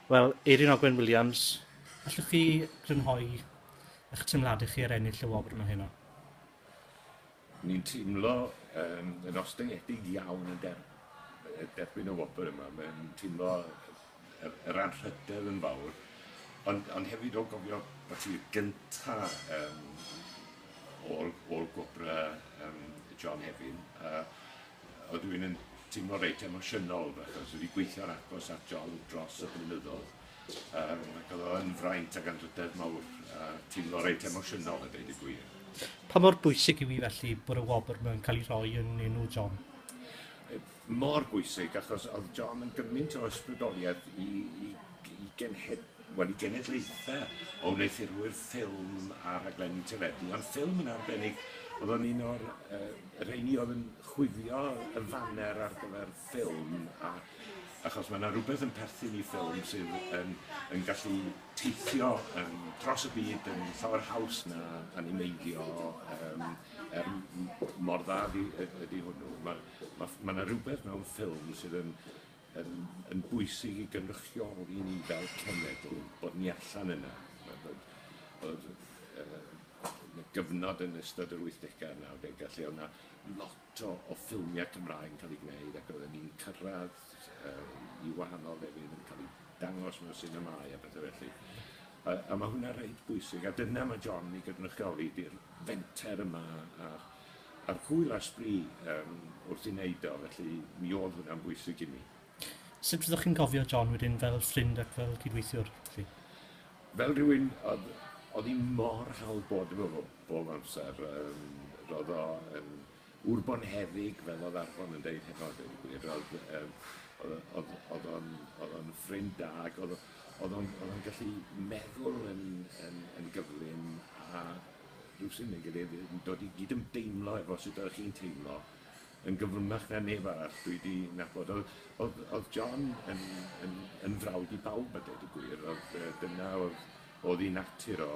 Wel, Eirian Ogwen Williams, allwch chi grynhoi eich teimladau chi ar ennill y wobr yma heno? Ni'n teimlo yn ostyngedig iawn yn derbyn y wobr yma. Mae'n teimlo yr anrhydedd yn fawr, ond hefyd o gofio bod ti'r gynta o'r gwobrau John Hefin. Oedd rhywun yn teimlo reit emosiynol, achos wedi gweithio'n agos at John dros y blynyddoedd. Ac oedd o'n fraint ac anrhydedd mawr, teimlo reit emosiynol a dweud y gwir. Pa mor bwysig yw i felly bod y wobr yma'n cael ei rhoi yn enw John? Mor bwysig, achos oedd John yn gymaint o ysbrydoliaeth i genedlaethau o wneuthurwyr ffilm a rhaglenni teledu, ond ffilm yn arbennig, oedd o'n un o'r rheini oedd yn chwifio y faner ar gyfer ffilm, a achos mae yna rhywbeth yn perthyn i ffilm sydd yn gallu teithio dros y byd yn llawer haws na animeiddio, er mor dda ydy hwnnw. Mae yna rhywbeth mewn ffilm sydd yn bwysig i gynrychioli ni fel cenedl, bod ni allan yna. Oedd gyfnod yn ystod yr 80au a'r 90au lle oedd yna lot o ffilmiau Cymraeg yn cael eu gwneud, ac oedden ni'n cyrraedd i wahanol lefydd yn cael eu dangos mewn sinemâu a pethau felly. A mae hwnna reit bwysig, a dyna mae John i gynrychioli, di'r fenter yma a'r hwyl a sbri wrth i wneud o, felly mi oedd hwnna'n bwysig i mi. Sut fyddwch chi'n cofio John wedyn fel ffrind ac fel cydweithiwr? Fel rhywun, oedd hi mor hawdd bod efo fo bob amser. Roedd o yn ŵr bonheddig, fel oedd Arfon yn deud heno, dweud y gwir. Oedd o'n ffrind da, ac oedd o'n gallu meddwl yn gyflym, a rhywsut neu gilydd yn dod i gydymdeimlo efo sut oeddech chi'n teimlo yn gyflymach na neb arall dwi wedi nabod. Oedd John yn frawd i bawb, a dweud y gwir. Dyna oedd ei natur o,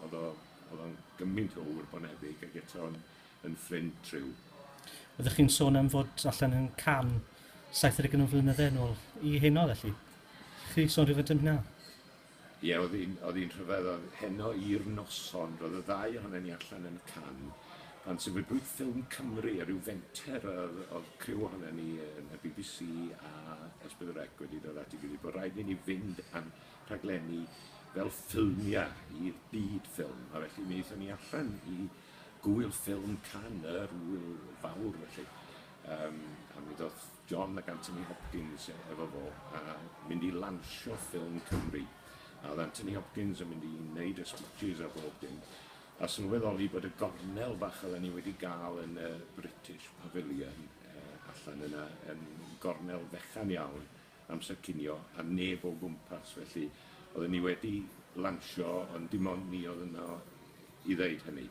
oedd o'n gymaint o ŵr bonheddig ac eto yn ffrind triw. Oeddech chi'n sôn am fod allan yn Cannes 70 o flynydde yn ôl i heno felly? Chi sôn rhywfaint am hynna? Ie, oedd hi'n rhyfedd, oedd heno i'r noson, roedd y ddau ohonon ni allan yn Cannes, pan sefydlwyd Ffilm Cymru, a rhyw fenter oedd criw ohonon ni yn y BBC a S4C wedi dod at ei gilydd, bod rhaid i ni fynd am rhaglenni fel ffilmiau i'r byd ffilm, a felly mi aethon ni allan i gwyl ffilm Cannes, yr wyl fawr felly, a mi ddoth John ac Anthony Hopkins efo fo, a mynd i lansio Ffilm Cymru. A oedd Anthony Hopkins yn mynd i wneud y speeches a bob dim, a sylweddoli bod y gornel bach oedden ni wedi gael yn y British Pavilion allan yna yn gornel fechan iawn amser cinio, a neb o gwmpas, felly oedden ni wedi lansio, ond dim ond ni oedd yno i ddeud hynny.